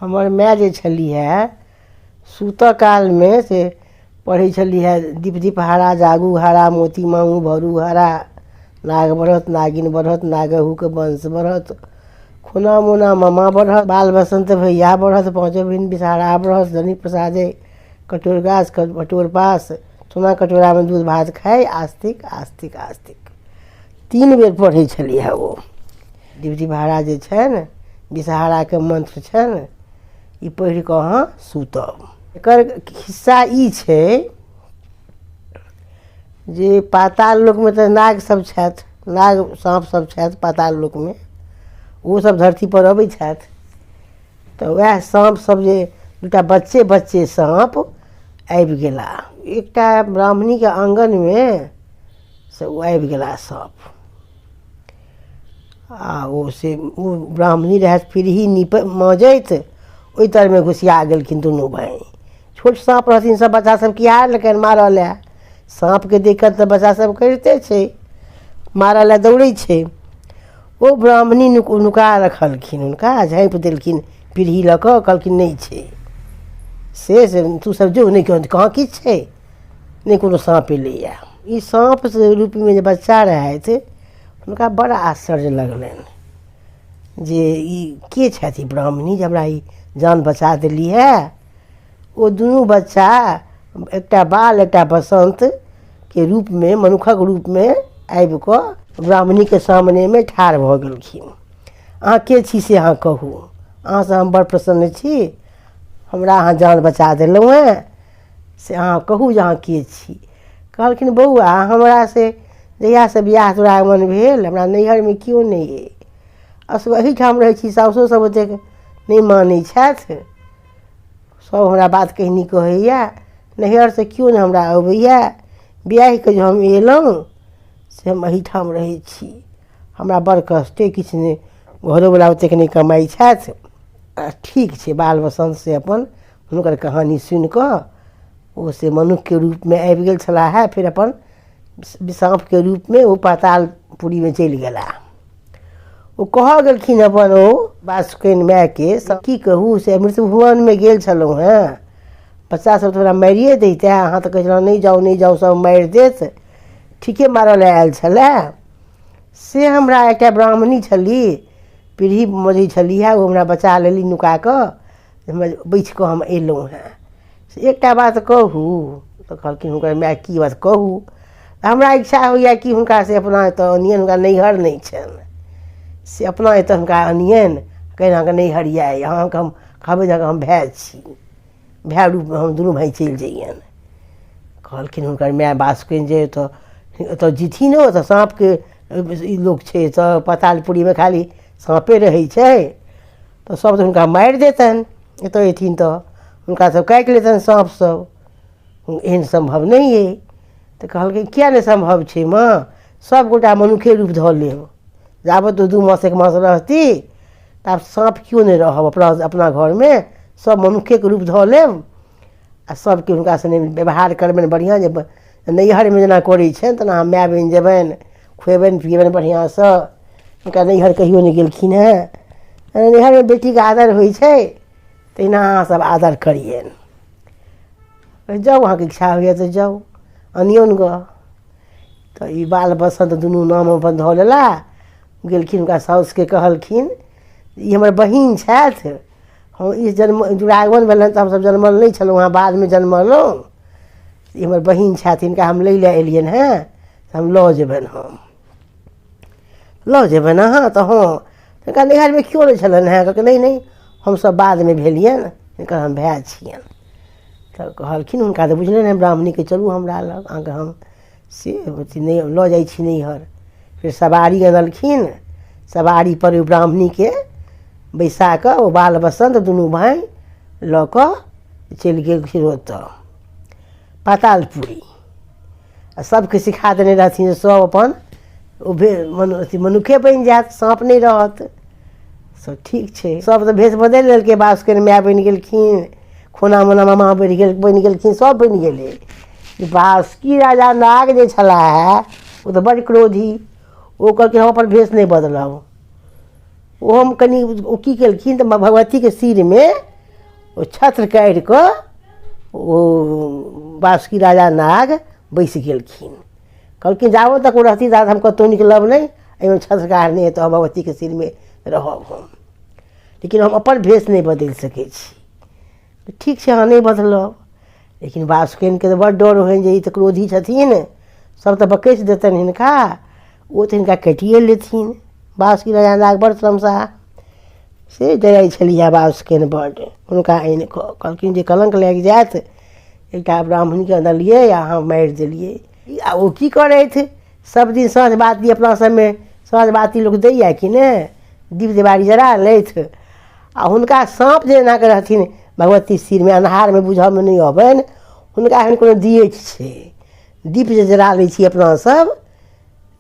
हमर माय जे छलीह हे सुतऽ कालमे से पढ़ै छलीह हे, दीप दीप हारा जागू हारा मोती मांगू भरू हारा, नाग बढ़त नागिन बढ़त नागहुके वंश बढ़त, खोना मोना मामा बढ़त, बाल बसन्त भैया बढ़त, पाँचो बहिन विषहारा बढ़त, धनी प्रसादे कटोर गाछ कटोर पास, सोना कटोरामे दूध भात खाइ, आस्तिक आस्तिक आस्तिक। 3 बेर पढ़ै छलीह ओ। दीप दीप हारा जे छनि विषहाराके मन्त्र छनि, ई पढ़ि कऽ अहाँ सुतब। एकर खिस्सा ई छै जे पाताल लोकमे तऽ नाग सब छथि, नाग साँप सब छथि पाताल लोकमे, ओ सब धरतीपर अबै छथि। तऽ वएह साँप सब जे दूटा बच्चे बच्चे साँप आबि गेला एकटा ब्राह्मणीके आँगनमे, से ओ आबि गेला साँप। आ ओ से ओ ब्राह्मणी रहथि पीढ़ी नीपै मजैत, ओहि तरमे घुसिया गेलखिन दुनू भाय। छोट साँप रहथिन, सब बच्चा सब किया लेलकनि मारऽ लए। साँपके दिक्कत तऽ बच्चा सब करिते छै, मारऽ लए दौड़ै छै। ओ ब्राह्मणी नुका रखलखिन हुनका, झाँपि देलखिन पीढ़ी लऽ कऽ, कहलखिन नहि छै से से तू सब जो, नहि कहाँ किछु छै, नहि कोनो साँप एलैए। ई साँप रूपमे जे बच्चा रहथि हुनका बड़ आश्चर्य लगलनि जे ई के छथि ई ब्राह्मणी जे हमरा ई जान बचा देली हे। ओ दुनू बच्चा एकटा बाल एकटा बसन्तके रूपमे मनुखक रूपमे आबि कऽ ब्राह्मणीके सामनेमे ठाढ़ भऽ गेलखिन। अहाँ के छी से अहाँ कहू, अहाँसँ हम बड़ प्रसन्न छी, हमरा अहाँ जान बचा देलहुँ हेँ, से अहाँ कहू जे अहाँ के छी। कहलखिन बौआ हमरा से जहियासँ बियाह दुरागमन भेल हमरा नैहरमे केओ नहि अइ, असगर एहीठाम रहै छी, साउसो सब ओतेक नहि मानै छथि, सब हमरा बात कहनी कहैए, नैहरसँ केओ नहि हमरा अबैए, बियाहिके जे हम एलहुँ से हम एहीठाम रहै छी, हमरा बड़ कष्ट अइ, किछु नहि घरोवला ओतेक नहि कमाइ छथि। आ ठीक छै, बाल बसन्त से अपन हुनकर कहानी सुनिकऽ ओ से मनुखके रूपमे आबि गेल छलाह हे, फेर अपन साँपके रूपमे ओ पातालपुरीमे चलि गेलाह। ओ कहऽ गेलखिन अपन ओ बासुकनि मायके, की कहू से मृत्यु भुवनमे गेल छलहुँ हेँ, बच्चा सब तऽ हमरा मारिए दैते, अहाँ तऽ कहै छलहुँ नहि जाउ नहि जाउ सब मारि देत, ठीके मारऽ लए आयल छलै। से हमरा एकटा ब्राह्मणी छली, पीढ़ी मजै छलीह, ओ हमरा बचा लेली नुका कऽ, हमरा बचि कऽ हम अयलहुँ हेँ। से एकटा बात कहू? तऽ कहलखिन हुनकर माय की बात कहू। हमरा इच्छा होइए कि हुनका से अपना एतऽ अनियनि, हुनका नैहर नहि छनि, से अपना एतऽ हुनका अनियनि, कहियनि अहाँके नैहर इएह अइ, अहाँके हम कहबै जे अहाँके हम भाय छी, भाय रूपमे हम दुनू भाय चलि जइयनि। कहलखिन हुनकर माय बासुकीन जे एतऽ एतऽ जिथिन ओ, तऽ साँपके ई लोक छै, एतऽ पातालपुरीमे खाली साँपे रहै छै, तऽ सब तऽ हुनका मारि देतनि, एतऽ अयथिन तऽ हुनका सब काटि लेतनि साँप सब, एहन सम्भव नहि अइ। तऽ कहलकै किए नहि सम्भव छै माँ, सब गोटा मनुखे रूप धऽ लेब, जाबत ओ 2 मास 1 मास रहती ताबत साँप केओ नहि रहब, अपना अपना घरमे सब मनुखेके रूप धऽ लेब आ सबके हुनका सङ्गे व्यवहार करबनि बढ़िआँ, जे नैहरमे जेना करै छनि तेना हम माय बनि जेबनि, खुएबनि पिएबनि बढ़िआँसँ। हुनका नैहर कहियो नहि गेलखिन हेँ, नैहरमे बेटीके आदर होइ छै तहिना अहाँ सब आदर करियनि। जाउ अहाँके इच्छा होइए तऽ जाउ अनियौन गऽ। तऽ ई बाल बसन्त दुनू नाम अपन धऽ लेला, गेलखिन हुनका साउसके कहलखिन ई हमर बहिन छथि, हम ई जन्म दुरागमन भेलनि तऽ हमसभ जनमल नहि छलहुँ हेँ, बादमे जनमलहुँ, ई हमर बहिन छथि, हिनका हम लै लए एलियनि हेँ, हम लऽ जेबनि, हम लऽ जेबनि अहाँ? तऽ हँ। हिनका नैहरमे केओ नहि छलनि हेँ। कहलकै नहि नहि हमसभ बादमे भेलियनि, हिनकर हम भाय छियनि। तऽ कहलखिन हुनका तऽ बुझले नहि ब्राह्मणीके, चलू हमरा लग अहाँके हम से अथी नहि लऽ जाइ छी नैहर। फेर सवारी अनलखिन, सवारीपर ओहि ब्राह्मणीके बैसा कऽ ओ बाल बसन्त दुनू भाय लऽ कऽ चलि गेलखिन ओतऽ पातालपुरी। आ सभके सिखा देने रहथिन जे सभ अपन ओ भे मनु अथी मनुखे बनि जायत, साँप नहि रहत। सब ठीक छै, सब तऽ भेष बदलि लेलकै, बासुकीन माय बनि गेलखिन, खोना मोना मामा बनि गेल बनि गेलखिन, सब बनि गेलै। बासुकी राजा नाग जे छलाह हे ओ तऽ बड़ क्रोधी, ओ कहलखिन हम अपन भेष नहि बदलब। ओ हम कनि ओ की केलखिन तऽ भगवतीके सिरमे ओ छत्र काढ़ि कऽ ओ बासुकी राजा नाग बैसि गेलखिन। कहलखिन जाबो तक ओ रहती ताबत हम कतहु निकलब नहि, एहिमे छत्र काढ़ने हेतै, हम भगवतीके सिरमे रहब हम, लेकिन हम अपन भेष नहि बदलि सकै छी। ठीक छै, अहाँ नहि बदलब। लेकिन बासुकीनके तऽ बड़ डर होइन जे ई तऽ क्रोधी छथिन, सब तऽ बकसि देतनि हिनका, ओ तऽ हिनका काटिए लेथिन। बासुकी राजा नाग बड़ तमसा से डराइ छलिह बासुकीन बड्ड। हुनका आनि कऽ कहलखिन जे कलङ्क लागि जायत, एकटा ब्राह्मणके अनलियै आ अहाँ मारि देलियै। आ ओ की करथि, सब दिन साँझ बाती, अपना सबमे साँझ बाती लोक दैया कि ने, दीप दिवारी जरा लैथ। आ हुनका साँप जे एनाके रहथिन भगवती सिरमे, अन्हारमे बुझऽमे नहि अबनि हुनका, एहन कोनो दियैठ छै, दीप जे जरा लै छी अपना सब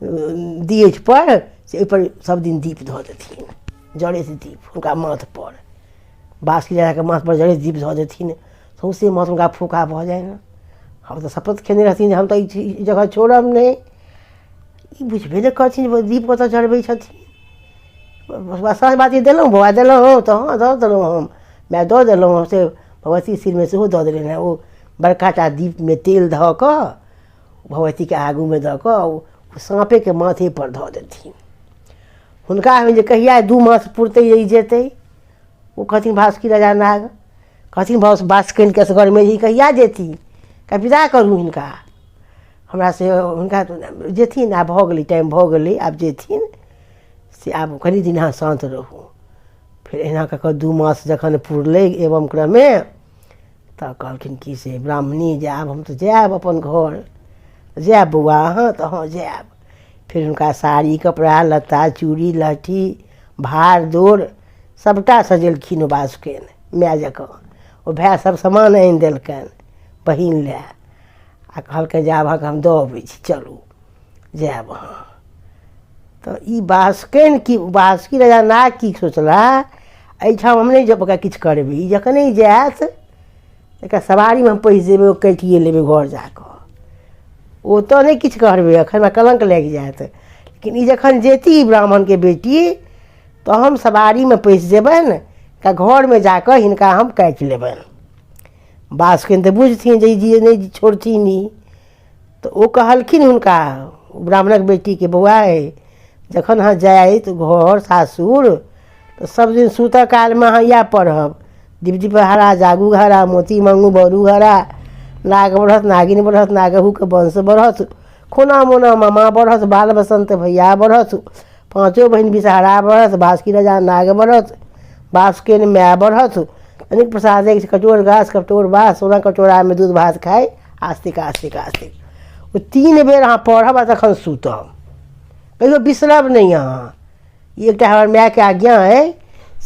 दियैठ पर, से ओहिपर सब दिन दीप धऽ देथिन, जरैत दीप हुनका माथपर, बासुकी राजाके माथपर जरैत दीप धऽ देथिन, सौँसे माथ हुनका फोका भऽ जानि। हम तऽ शपथ खेने रहथिन जे हम तऽ ई जगह छोड़ब नहि। ई बुझबे नहि करथिन जे दीप कतऽ जरबै छथिन। साँझ बाती देलहुँ बौआ, देलहुँ तऽ हँ दऽ देलहुँ हम माय, दऽ देलहुँ से भगवती सिरमे सेहो दऽ देलनि हेँ। ओ बड़का टा दीपमे तेल धऽ कऽ भगवतीके आगूमे दऽ कऽ ओ साँपेके माथेपर धऽ देथिन। हुनका होइन जे कहिया 2 मास पुरतै जे ई जेतै। ओ कहथिन बासुकी राजा नाग कहथिन बस बासुकीनके असगरमे ई कहिया जेती, विदा करू हिनका हमरा से, हुनका जेथिन आब भऽ गेलै, टाइम भऽ गेलै, आब जेथिन से, आब कनि दिन अहाँ शान्त रहू। फेर एहिना कऽ कऽ 2 मास जखन पुरलै एवं क्रमे, तऽ कहलखिन कि से ब्राह्मणी जे आब हम तऽ जायब अपन घर, जायब बौआ अहाँ तऽ हँ जायब। फेर हुनका साड़ी कपड़ा लत्ता चूड़ी लहठी भार दोर सभटा सजेलखिन ओ बासुकीन माय जकाँ। ओ भाय सब सामान आनि देलकनि बहिन लए आ कहलकनि जे आब अहाँके हम दऽ अबै छी, चलू जायब अहाँ। तऽ ई बासुकीन की बासुकी राजा नाग की सोचला, एहिठाम हम नहि ओकरा किछु करबै, ई जखने जायत एकरा सवारीमे हम पैसि जेबै, ओ काटिए लेबै घर जा कऽ, ओतऽ नहि किछु करबै, एखन हमरा कलङ्क लागि जायत, लेकिन ई जखन जेती ब्राह्मणके बेटी तऽ हम सवारीमे पैसि जेबनि, तऽ घरमे जा कऽ हिनका हम काटि लेबनि। बासुकीन तऽ बुझथिन जे ई जे नहि छोड़थिन ई। तऽ ओ कहलखिन हुनका ब्राह्मणक बेटीके, बौआ हे, जखन अहाँ जाइत घर सासुर तऽ सब दिन सुतऽ कालमे अहाँ इएह पढ़ब, दीप दीप हरा जागू घरा, मोती मांगू बरू हरा, नाग बढ़त नागिन बढ़त नागहुके वंश बढ़त, खोना मोना मामा बढ़त, बाल बसन्त भैया बढ़त, पाँचो बहिन विषहरा बढ़त, बासुकी राजा नाग बढ़त, बासुकीन माय बढ़त, अनेक प्रसाद कटोर गाछ कटोर बास, सोना कटोरामे दूध भात खाय, आस्तिक आस्तिक आस्तिक। ओ 3 बेर अहाँ पढ़ब आ तखन सुतब, कहियो बिसरब नहि अहाँ। ई एकटा हमर मायके आज्ञा अइ।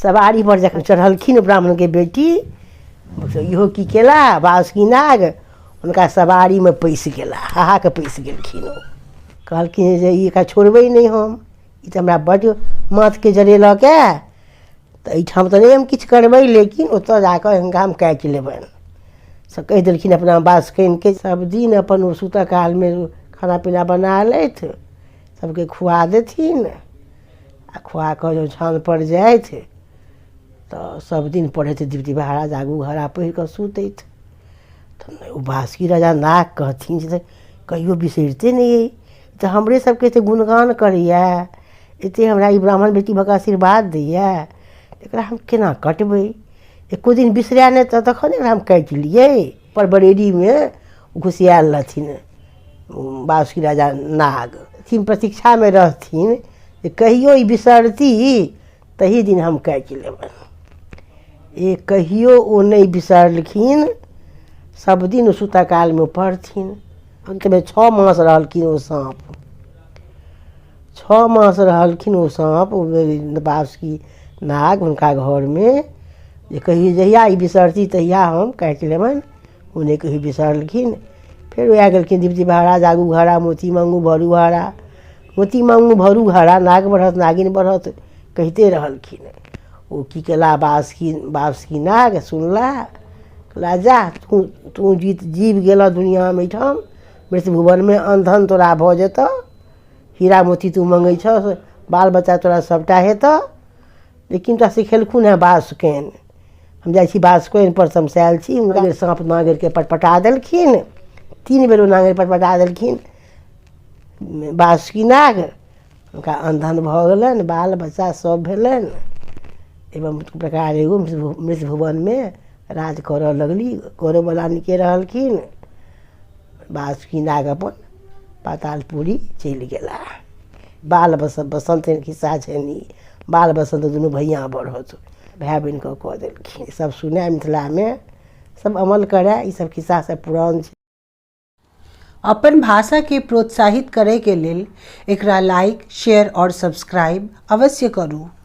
सवारीपर जखन चढ़लखिन ब्राह्मणके बेटी, इहो की केला बासुकी नाग हुनका सवारीमे पैसि गेला, हाहाके पैसि गेलखिन। ओ कहलखिन जे ई एकरा छोड़बै नहि हम, ई तऽ हमरा बड्ड माथके जरेलक ए, तऽ एहिठाम तऽ नहि हम किछु करबै, लेकिन ओतऽ जाकऽ हिनका हम काटि लेबनि। से कहि देलखिन अपना बासुकीनके। सब दिन अपन ओ सुतऽ कालमे खाना पीना बना लैथ, सबके खुआ देथिन आ खुआ कऽ जँ ओछानपर जाथि तऽ सब दिन पढ़ैत दीप दीपहारा जागू घरा पढ़ि कऽ सुतथि। तऽ ओ बासुकी राजा नाग कहथिन जे कहियो बिसरिते नहि अइ, तऽ हमरे सबके एते गुणगान करैए, एते हमरा ई ब्राह्मण बेटी भऽ कऽ आशीर्वाद दैए, एकरा हम केना कटबै, एको दिन बिसरै नहि तऽ तखन एकरा हम काटि लियै। पर बरेलीमे घुसियाएल रहथिन बासुकी राजा नाग, थिन प्रतीक्षामे रहथिन जे कहियो ई बिसरती तही दिन हम काटि लेबनि। ए कहियो ओ नहि बिसरलखिन, सब दिन सुतऽ कालमे पढ़थिन। अन्तमे 6 मास रहलखिन ओ साँप, 6 मास रहलखिन ओ साँप बासुकी नाग हुनका घरमे, जे कहियो जहिया ई बिसरती तहिया हम काटि लेबनि। ओ नहि कहियो बिसरलखिन। फेर उएह गेलखिन दीप दीपहारा जागू घरा, मोती मांगू भरू हारा, मोती मांगू भरू हारा, नाग बढ़त नागिन बढ़त, कहिते रहलखिन। ओ की केला बासुकी बासुकी नाग सुनला, कहला जा तू तू जीत जीव गेलह दुनिआँमे, एहिठाम मृत्यु भुवनमे अनधन तोरा भऽ जेतऽ, हीरा मोती तू मङ्गै छह, बाल बच्चा तोरा सभटा हेतऽ, लेकिन तोरा सिखेलखुन हेँ बासुकनि, हम जाइ छी बासकोइन पर समसायल छी। हुनका बेर साँप नाङरिके पटपटा देलखिन, 3 बेर ओ नाङरि पटपटा देलखिन बासुकी नाग। हुनका अनधन भऽ गेलनि, बाल बच्चा सब भेलनि। एवं प्रकार एगो मृत भुवनमे राज करऽ लगली। करऽवला नीके रहलखिन। बासुकी नाग अपन पातालपुरी चलि गेला। बाल बसन्त खिस्सा छनि ई। बाल बसन्त दुनू भैया बढ़त भाय बहिनके कऽ देलखिन। सब सुनय मिथिलामे, सब अमल करय। ई सब खिस्सा सब पुरान छै। अपन भाषा के प्रोत्साहित करय के लेल एकरा लाइक, शेयर और सब्सक्राइब अवश्य करू।